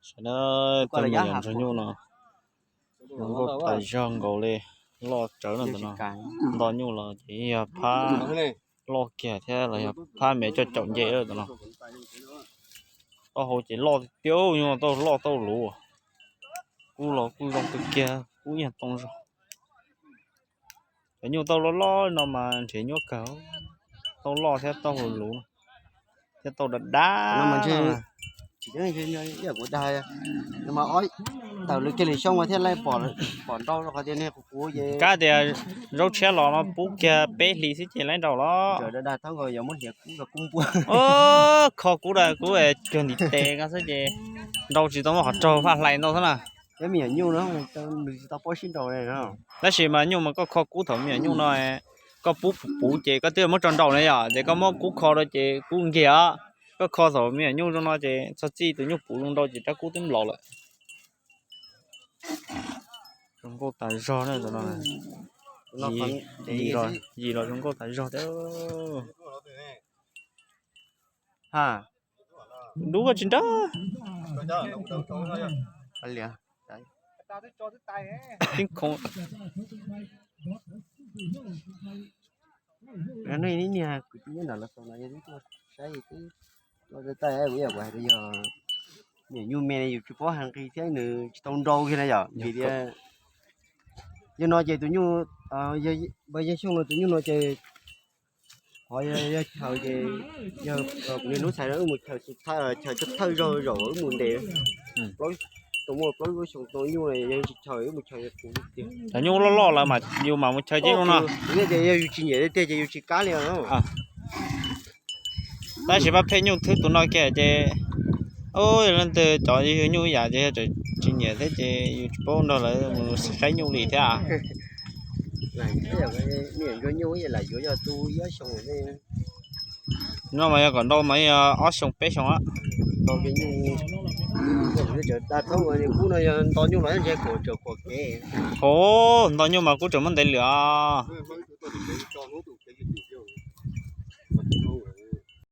Saib na, cov me nyuam ntsuag nyuj no zoo nkauj tas zog nkaus li, loj tsawv no ntawm no. Nto nyuj los ces yog phab loj kiag thiab los yog phab me coj caum nce lawm ntawm no. Taub hau ces loj tiag tiag, nyuj tau loj tau luv. Kub los kuj zoo kawg kiag, kub yeej too zog. Cov nyuj tau loj loj no mas nrhiav nyuaj kawg, tau loj thiab tau luv thiab tau dav dav. Tawm lawv kiag lwm xyoo mas thiaj li pom nrau qhov tias niag qus qus ces. Kab tias zaub tshiab los no pub kiag peb hlis xwb ces laib nraus los. Kho kub da kub cuag ntiv tes ko xwb ces nrau tsis tau muaj qhov raug faj hlais ntau xwb na. Tab sis mas nyuj mas koj kho kub thaum me nyuam nyuj no, koj pub puv puv ces koj twb muab tso nraus na yom, ces koj muab kub kho rau ces kub nkiag os. Koj kho thaum me nyuam nyuj zoo no ces txog txij tus nyuj puv zoo nraus ces rab kub twb nplaum lawm. Zoo nkauj tas zog na tus no. Yim los zoo nkauj tas zog thiab. Ha, dub koj tsis nrog. Tib khoom. Niag kwv tij nyob nram los xaus no yog twb tuaj saib twb tuaj tai kuv yam kuv hais tias yog me nyuam nyuj me yus tsis paub hais nqi thiab nws tsis tau nrau kiag na yom, vim tias yog no ces tus nyuj, yog xyoo no tus nyuj no ces qhov yog chaw ces yog kuv niag hnub txhais no wb mus chaw xus thawj, chaw thawj zaug zaum wb mus ntes plaub, tau muaj plaub lub xyoo tau nyuj no yog tsis chaw wb mus chaw yog kuv tiag. Cov nyuj loj loj lawm mas yus mam mus chaw tib zoo no. Yog yus tsis nyiam tiag ces yus tsis kam li. Tab sis pab pheej nyuj thwb tus no kiag ces, yog leej twg cov yug nyuj ib yam ces yog tsis nyiam thiab ces yus tsis paub nrog lawv mus saib nyuj li thiab. No mas yog kom nrau mas yog ob xyoo peb xyoo. Hov, nto nyuj mas kuv tseem muab ntev lwm os.